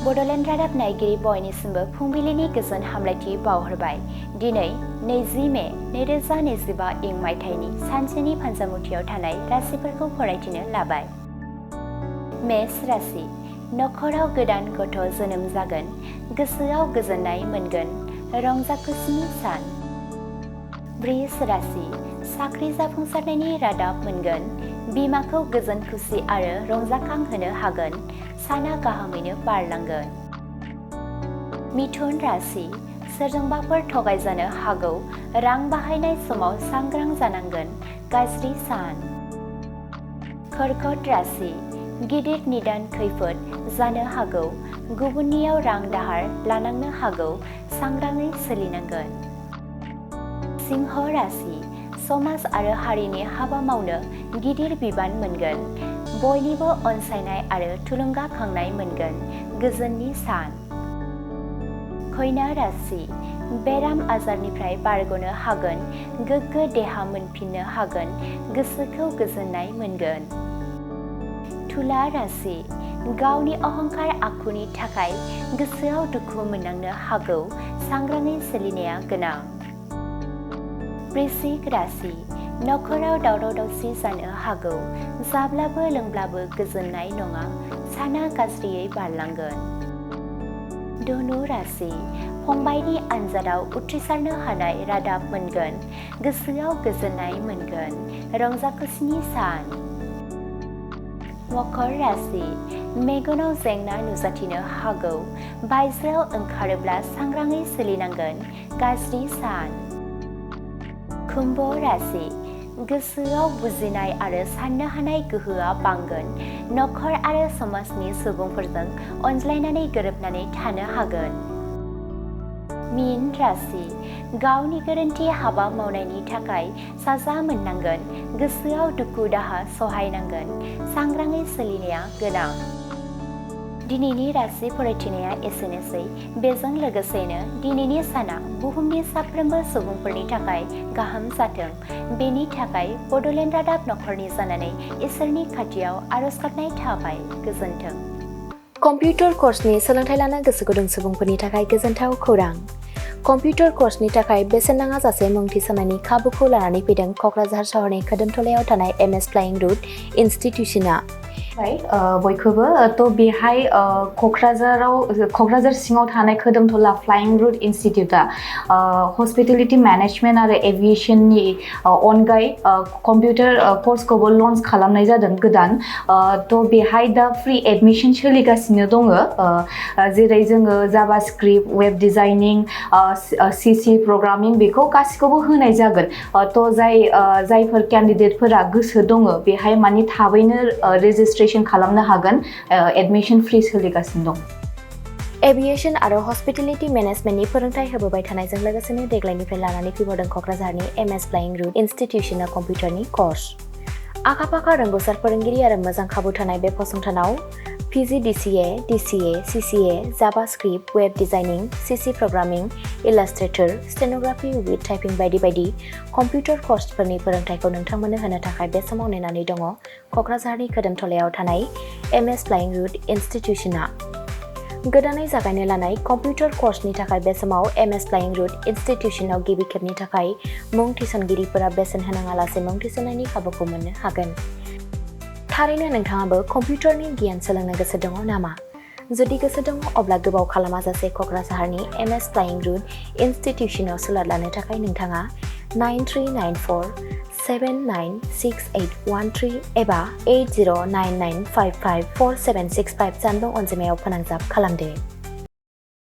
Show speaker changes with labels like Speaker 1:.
Speaker 1: बड'लेण्ड रादाब नायगिरि बयनिसिमबो फुंबिलिनि गोजोन हामलायथि बावहरबाय। दिनै 20 मे 2025 इं मायथाइनि सानसेनि फान्जामुथियाव थानाय राशिफोरखौ फरायथिनो लाबाय। मेष राशि, नखराव गोदान गथ' जोनोम जागोन, गोसोआव गोजोननाय मोनगोन, रंजाखुसिनि सान। वृष राशि, साख्रि जाफुंसारनायनि रादाब मोनगोन, बिमाखौ गोजोन खुसि आरो रंजाखांहोनो हागोन, साना गाहामैनो बारलांगोन। मिथुन राशि, सोरजोंबाफोर थगायजानो हागौ, रां बाहायनाय समाव सांग्रां जानांगोन, गाज्रि सान। कर्कट राशि, गिदिर निदान खैफोद जानो हागौ, गुबुननियाव रां दाहार लानांनो हागौ, सांग्राङै सोलिनांगोन। सिंह राशि, समाज आरो हारिनि हाबा मावनो गिदिर बिबान मोनगोन, बयनिबो अनसायनाय आरो थुलुंगाखांनाय मोनगोन, गोजोननि सान। कन्या राशि, बेराम आजारनिफ्राय बारग'नो हागोन, गोग्गो देहा मोनफिननो हागोन, गोसोखौ गोजोननाय मोनगोन। तुला राशि, गावनि अहंकार आखुनि थाखाय गोसोआव दुखु मोननांनो हागौ, सांग्राङै सोलिनाया गोनां। वृश्चिक राशि, नखराव दावराव दावसि जानो हागौ, जाब्लाबो लोंब्लाबो गोजोननाय नङा, साना गाज्रियै बारलांगोन। धनु राशि, फंबायनि आनजादाव उथ्रिसारनो हानाय रादाब मोनगोन, गोसोआव गोजोननाय मोनगोन, रंजाखुसिनि सान। मकर राशि, मेगनाव जेंना नुजाथिनो हागौ, बायजोआव ओंखारोब्ला सांग्राङै सोलिनांगोन, गाज्रि सान। कुम्भ राशि, गोसोआव बुजिनाय आरो साननो हानाय गोहोआ बांगोन, नखर आरो समाजनि सुबुंफोरजों अनज्लायनानै गोरोबनानै थानो हागोन। मीन राशि, गावनि गोरोन्थि हाबा मावनायनि थाखाय साजा मोननांगोन, गोसोआव दुखु दाहा सहायनांगोन, सांग्राङै सोलिनाया गोनां। दिनैनि राशि फरायथिनाया एसेनोसै। बेजों लोगोसेनो दिनैनि साना बुहुमनि साफ्रोमबो सुबुंफोरनि थाखाय गाहाम जाथों, बेनि थाखाय बड'लेण्ड रादाब नखरनि जानानै इसोरनि खाथियाव आरज गाबनाय थाबाय। गोजोन्थों।
Speaker 2: कम्पिउटार कर्सनि सोलोंथाइ लानो गोसो गुदुं सुबुंफोरनि थाखाय गोजोनथाव खौरां। कम्पिउटार कर्सनि थाखाय बेसेन नाङा जासे मुं थिसननायनि खाबुखौ लानानै फैदों क'क्राझार सहरनि खोदोमथलायाव थानाय MS फ्लाइं रुट इनस्टिट्यूशना।
Speaker 3: बयखौबो बेहाय क'क्राझार सिङाव थानाय खोदोमथला फ्लाइं रुट इनस्टिट्यूटआ हस्पिटेलिटी मेनेजमेन्ट आरो एभिएशननि अनगायै कम्पिउटार कर्सखौबो लन्च खालामनाय जादों गोदान। बेहाय दा फ्रि एडमिशन सोलिगासिनो दङ, जेरै जोङो JavaScript, web designing, CC programming बेखौ गासिखौबो होनाय जागोन। जायफोर केन्डिडेटफोरा गोसो दङ बेहाय माने थाबैनो रेजिस्ट्रेशन खालामनो हागोन, एडमिशन फ्रि सोलिगासिनो दं।
Speaker 2: एभिएशन आरो हस्पिटेलिटी मेनेजमेन्टनि फोरोंथाय होबोबाय थानायजों लोगोसेनो देग्लायनिफ्राय लानानै फैबावदों क'क्राझारनि MS फ्लाइं रुट इनस्टिट्यूशना कम्पिउटारनि कर्स। आखा-फाखा रोंग'सार फोरोंगिरि आरो मोजां खाबु थानाय बे फसंथानाव PGDCA, DCA, CCA, JavaScript, web designing, CC programming, illustrator, stenography with typing बायदि बायदि कम्पिउटार कर्सफोरनि फोरोंथायखौ नोंथांमोननो होनो थाखाय बे समाव नेनानै दङ क'क्राझारनि खोदोमथलायाव थानाय MS फ्लाइं रुट इनस्टिट्यूशना। गोदानै जागायनो लानाय कम्पिउटार कर्सनि थाखाय बे समाव MS फ्लाइं रुट इनस्टिट्यूशनाव गिबि खेबनि थाखाय मुं थिसनगिरिफोरा बेसेन होनाङालासे मुं थिसननायनि खाबुखौ मोननो हागोन। थारैनो नोंथाङाबो कम्पिउटारनि गियान सोलोंनो गोसो दङ नामा? जुदि गोसो दङ अब्ला गोबाव खालामाजासे क'क्राझारनि MS फ्लाइं रुट इनस्टिट्यूशनाव सुलाद लानो थाखाय नोंथाङा 9394 796813 एबा 8099554765 जानबुं अनजिमायाव फोनांजाब खालामदो।